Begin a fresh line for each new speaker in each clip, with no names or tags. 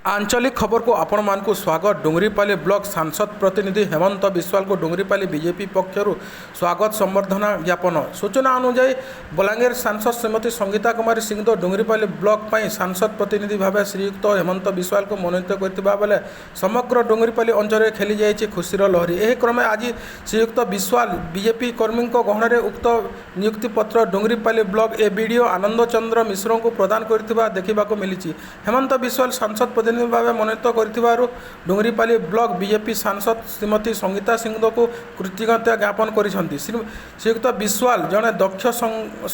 ଆଞ୍ଚଳିକ ଖବରକୁ ଆପଣମାନଙ୍କୁ ସ୍ୱାଗତ। ଡୁଙ୍ଗରିପାଲି ବ୍ଲକ ସାଂସଦ ପ୍ରତିନିଧି ହେମନ୍ତ ବିଶ୍ୱାଳଙ୍କୁ ଡୁଙ୍ଗରିପାଲି ବିଜେପି ପକ୍ଷରୁ ସ୍ୱାଗତ ସମ୍ବର୍ଦ୍ଧନା ଜ୍ଞାପନ। ସୂଚନା ଅନୁଯାୟୀ, ବଲାଙ୍ଗୀର ସାଂସଦ ଶ୍ରୀମତୀ ସଙ୍ଗୀତା କୁମାରୀ ସିଂଦେଓ ଡୁଙ୍ଗରିପାଲି ବ୍ଲକ ପାଇଁ ସାଂସଦ ପ୍ରତିନିଧି ଭାବେ ଶ୍ରୀଯୁକ୍ତ ହେମନ୍ତ ବିଶ୍ୱାଳଙ୍କୁ ମନୋନୀତ କରିଥିବା ବେଳେ ସମଗ୍ର ଡୁଙ୍ଗରିପାଲି ଅଞ୍ଚଳରେ ଖେଳିଯାଇଛି ଖୁସିର ଲହରୀ। ଏହି କ୍ରମେ ଆଜି ଶ୍ରୀଯୁକ୍ତ ବିଶ୍ୱାଳ ବିଜେପି କର୍ମୀଙ୍କ ଗହଣରେ ଉକ୍ତ ନିଯୁକ୍ତି ପତ୍ର ଡୁଙ୍ଗରିପାଲି ବ୍ଲକ ଏବିଡିଓ ଆନନ୍ଦ ଚନ୍ଦ୍ର ମିଶ୍ରଙ୍କୁ ପ୍ରଦାନ କରିଥିବା ଦେଖିବାକୁ ମିଳିଛି। ହେମନ୍ତ ବିଶ୍ୱାଳ ସାଂସଦ ପ୍ରତିନିଧି ଭାବେ ମନୋନୀତ କରିଥିବାରୁ ଡୁଙ୍ଗରିପାଲି ବ୍ଲକ ବିଜେପି ସାଂସଦ ଶ୍ରୀମତୀ ସଙ୍ଗୀତା ସିଂଦେଓଙ୍କୁ କୃତଜ୍ଞତା ଜ୍ଞାପନ କରିଛନ୍ତି। ଶ୍ରୀଯୁକ୍ତ ବିଶ୍ୱାଳ ଜଣେ ଦକ୍ଷ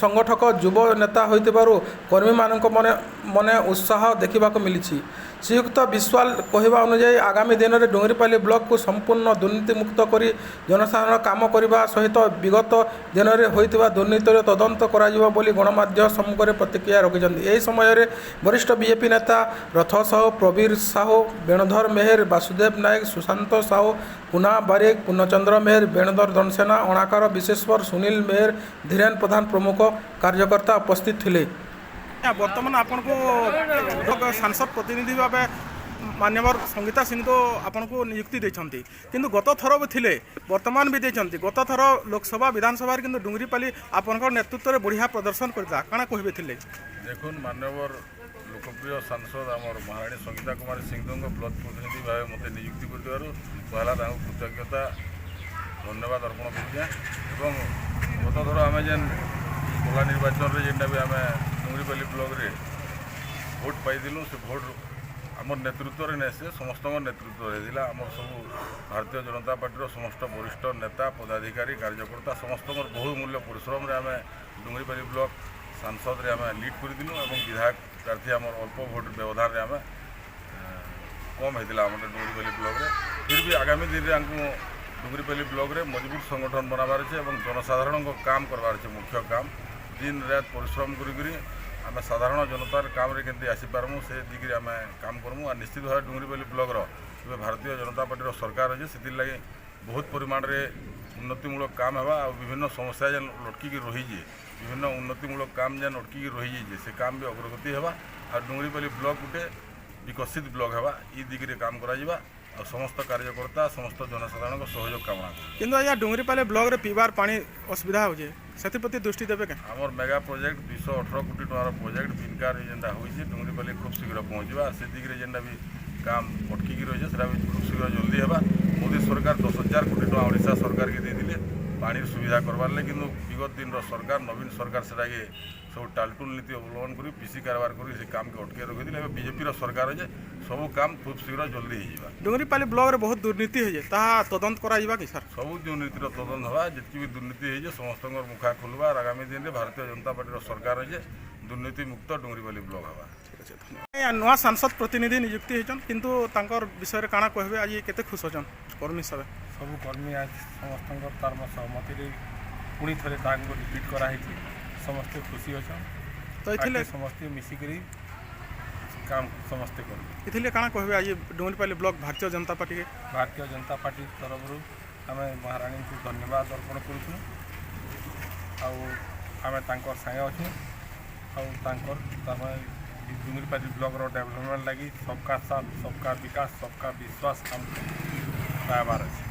ସଂଗଠକ, ଯୁବ ନେତା ହୋଇଥିବାରୁ କର୍ମୀମାନଙ୍କ ମନେ ମନେ ଉତ୍ସାହ ଦେଖିବାକୁ ମିଳିଛି। ଶ୍ରୀଯୁକ୍ତ ବିଶ୍ୱାଳ କହିବା ଅନୁଯାୟୀ, ଆଗାମୀ ଦିନରେ ଡୁଙ୍ଗରିପାଲି ବ୍ଲକକୁ ସମ୍ପୂର୍ଣ୍ଣ ଦୁର୍ନୀତିମୁକ୍ତ କରି ଜନସାଧାରଣ କାମ କରିବା ସହିତ ବିଗତ ଦିନରେ ହୋଇଥିବା ଦୁର୍ନୀତିର ତଦନ୍ତ କରାଯିବ ବୋଲି ଗଣମାଧ୍ୟମ ସମ୍ମୁଖରେ ପ୍ରତିକ୍ରିୟା ରଖିଛନ୍ତି। ଏହି ସମୟରେ ବରିଷ୍ଠ ବିଜେପି ନେତା ରଥ ସାହୁ, ପ୍ରବୀର ସାହୁ, ବେଣୁଧର ମେହେର, ବାସୁଦେବ ନାୟକ, ସୁଶାନ୍ତ ସାହୁ, କୁନା ବାରିକ, ପୂର୍ଣ୍ଣଚନ୍ଦ୍ର ମେହେର, ବେଣୁଧର ଧନସେନା, ଅଣାକାର ବିଶେଶ୍ୱର, ସୁନୀଲ ମେହେର, ଧୀରେନ ପ୍ରଧାନ ପ୍ରମୁଖ କାର୍ଯ୍ୟକର୍ତ୍ତା ଉପସ୍ଥିତ ଥିଲେ। ବର୍ତ୍ତମାନ ଆପଣଙ୍କୁ ସାଂସଦ ପ୍ରତିନିଧି ଭାବେ ମାନ୍ୟବର ସଙ୍ଗୀତା ସିଂଦେଓ ଆପଣଙ୍କୁ ନିଯୁକ୍ତି ଦେଇଛନ୍ତି, କିନ୍ତୁ ଗତ ଥର ବି ଥିଲେ, ବର୍ତ୍ତମାନ ବି ଦେଇଛନ୍ତି। ଗତ ଥର ଲୋକସଭା, ବିଧାନସଭାରେ କିନ୍ତୁ ଡୁଙ୍ଗରିପାଲି ଆପଣଙ୍କ ନେତୃତ୍ୱରେ ବଢ଼ିଆ ପ୍ରଦର୍ଶନ କରିଥିଲା। କାଣା କହିବେ ଥିଲେ?
ଦେଖୁନ୍, ମାନ୍ୟବର ଲୋକପ୍ରିୟ ସାଂସଦ ଆମର ମହାରାଣୀ ସଙ୍ଗୀତା କୁମାରୀ ସିଂଦେଓଙ୍କ ବ୍ଲକ ପ୍ରତିନିଧି ଭାବେ ମୋତେ ନିଯୁକ୍ତି କରିଥିବାରୁ ପହିଲା ତାଙ୍କୁ କୃତଜ୍ଞତା ଧନ୍ୟବାଦ ଅର୍ପଣ କରୁଛେଁ। ଏବଂ ଗତ ଥର ଆମେ ଯେନ୍ ଗଲା ନିର୍ବାଚନରେ ଯେନ୍ଟା ବି ଆମେ ଡୁଙ୍ଗରିପାଲି ବ୍ଲକରେ ଭୋଟ ପାଇଥିଲୁ, ସେ ଭୋଟ ଆମର ନେତୃତ୍ୱରେ ନାଇଁ, ସେ ସମସ୍ତଙ୍କ ନେତୃତ୍ୱରେ ହେଇଥିଲା। ଆମର ସବୁ ଭାରତୀୟ ଜନତା ପାର୍ଟିର ସମସ୍ତ ବରିଷ୍ଠ ନେତା, ପଦାଧିକାରୀ, କାର୍ଯ୍ୟକର୍ତ୍ତା ସମସ୍ତଙ୍କର ବହୁ ମୂଲ୍ୟ ପରିଶ୍ରମରେ ଆମେ ଡୁଙ୍ଗରିପାଲି ବ୍ଲକ ସାଂସଦରେ ଆମେ ଲିଡ୍ କରିଥିଲୁ ଏବଂ ବିଧାୟକ ପ୍ରାର୍ଥୀ ଆମର ଅଳ୍ପ ଭୋଟ ବ୍ୟବଧାନରେ ଆମେ କମ୍ ହେଇଥିଲା ଆମର ଡୁଙ୍ଗରିପାଲି ବ୍ଲକରେ। ଫିର୍ ବି ଆଗାମୀ ଦିନରେ ଆମକୁ ଡୁଙ୍ଗରିପାଲି ବ୍ଲକରେ ମଜବୁତ ସଂଗଠନ ବନାବାର ଅଛି ଏବଂ ଜନସାଧାରଣଙ୍କ କାମ କରବାର ଅଛି। ମୁଖ୍ୟ କାମ ଦିନ ରାତ ପରିଶ୍ରମ କରିକରି ଆମେ ସାଧାରଣ ଜନତାର କାମରେ କେମିତି ଆସିପାରମୁ, ସେ ଦିଗରେ ଆମେ କାମ କରମୁ। ଆଉ ନିଶ୍ଚିତ ଭାବେ ଡୁଙ୍ଗରିପାଲି ବ୍ଲକର ଏବେ ଭାରତୀୟ ଜନତା ପାର୍ଟିର ସରକାର ଅଛି, ସେଥିର୍ଲାଗି ବହୁତ ପରିମାଣରେ ଉନ୍ନତିମୂଳକ କାମ ହେବା। ଆଉ ବିଭିନ୍ନ ସମସ୍ୟା ଯେନ୍ ଲଟକିକି ରହିଛି, ବିଭିନ୍ନ ଉନ୍ନତିମୂଳକ କାମ ଯେନ୍ ଅଟକିକି ରହିଯାଇଛି, ସେ କାମ ବି ଅଗ୍ରଗତି ହେବା। ଆଉ ଡୁଙ୍ଗରିପାଲି ବ୍ଲକ ଗୋଟେ ବିକଶିତ ବ୍ଲକ ହେବା, ଇ ଦିଗରେ କାମ କରାଯିବା। ଆଉ ସମସ୍ତ କାର୍ଯ୍ୟକର୍ତ୍ତା, ସମସ୍ତ ଜନସାଧାରଣଙ୍କ ସହଯୋଗ କାମନା କରୁଛୁ।
କିନ୍ତୁ ଆଜ୍ଞା, ଡୁଙ୍ଗରିପାଲି ବ୍ଲକରେ ପିଇବାର ପାଣି ଅସୁବିଧା ହେଉଛି, ସେଥିପ୍ରତି ଦୃଷ୍ଟି ଦେବେ କେଁ?
ଆମର ମେଗା ପ୍ରୋଜେକ୍ଟ, 218 କୋଟି ଟଙ୍କାର ପ୍ରୋଜେକ୍ଟ ବିନକାର ଯେନ୍ଟା ହୋଇଛି, ଡୁଙ୍ଗରିପାଲି ଖୁବ୍ ଶୀଘ୍ର ପହଞ୍ଚିବା। ସେ ଦିଗରେ ଯେନ୍ଟା ବି କାମ ଅଟକିକି ରହିছে, ସେଟା ବି ଖୁବ୍ ଶୀଘ୍ର ଜଲ୍ଦି ହେବା। ମୋଦି ସରକାର 10,000 କୋଟି ଟଙ୍କା ଓଡ଼ିଶା ସରକାରକେ ଦେଇଥିଲେ ପାଣିର ସୁବିଧା କରବାର୍ ଲାଗି। କିନ୍ତୁ ବିଗତ ଦିନର ସରକାର, ନବୀନ ସରକାର ସେଟାକେ ସବୁ ଟାଲଟୁଲ ନୀତି ଅବଲମ୍ବନ କରି, ପିସି କାରବାର କରି ସେ କାମକେ ଅଟକେଇ ରଖିଥିଲେ। ଏବେ ବିଜେପିର ସରକାର ଅଛି, ସବୁ କାମ ଖୁବ୍ ଶୀଘ୍ର ଜଲ୍ଦି ହେଇଯିବା।
ଡୁଙ୍ଗରିପାଲି ବ୍ଲକରେ ବହୁତ ଦୁର୍ନୀତି ହେଇছে, ତାହା ତଦନ୍ତ କରାଯିବା କି ସାର୍?
ସବୁ ଦୁର୍ନୀତିର ତଦନ୍ତ ହେବା। ଯେତିକି ବି ଦୁର୍ନୀତି ହେଇছে, ସମସ୍ତଙ୍କର ମୁଖା ଖୋଲବା। ଆର୍ ଆଗାମୀ ଦିନରେ ଭାରତୀୟ ଜନତା ପାର୍ଟିର ସରକାର ଅଛି, ଦୁର୍ନୀତି ମୁକ୍ତ ଡୁଙ୍ଗରିପାଲି ବ୍ଲକ ହେବା।
ଠିକ୍ ଅଛି, ଧନ୍ୟବାଦ। ନୂଆ ସାଂସଦ ପ୍ରତିନିଧି ନିଯୁକ୍ତି ହେଇଛନ୍, କିନ୍ତୁ ତାଙ୍କର ବିଷୟରେ କାଣା କହିବେ? ଆଜି କେତେ ଖୁସି ଅଛନ୍ କର୍ମୀ ହିସାବରେ?
ସବୁ କର୍ମୀ ଆଜି ସମସ୍ତଙ୍କର ତାର ସହମତିରେ ପୁଣି ଥରେ ତାଙ୍କୁ ରିପିଟ୍ କରାହେଇଛି। ସମସ୍ତେ ଖୁସି ଅଛନ୍।
ତ ଏଥିଲେ
ଆଗକେ ସମସ୍ତେ ମିଶିକରି କାମ ସମସ୍ତେ କରିବେ।
ଏଥିଲେ କାଣା କହିବେ ଆଜି ଡୁଙ୍ଗରିପାଲି ବ୍ଲକ ଭାରତୀୟ ଜନତା ପାର୍ଟିକେ?
ଭାରତୀୟ ଜନତା ପାର୍ଟି ତରଫରୁ ଆମେ ମହାରାଣୀଙ୍କୁ ଧନ୍ୟବାଦ ଅର୍ପଣ କରୁଛୁ। ଆଉ ଆମେ ତାଙ୍କର ସାଙ୍ଗେ ଅଛୁ। ଆଉ ତାଙ୍କର ତାମାନେ ଡୁଙ୍ଗରିପାଲି ବ୍ଲକର ଡେଭଲପମେଣ୍ଟ ଲାଗି ସବକା ସାଥ, ସବକା ବିକାଶ, ସବକା ବିଶ୍ୱାସ କାମ ପାଇବାର ଅଛି।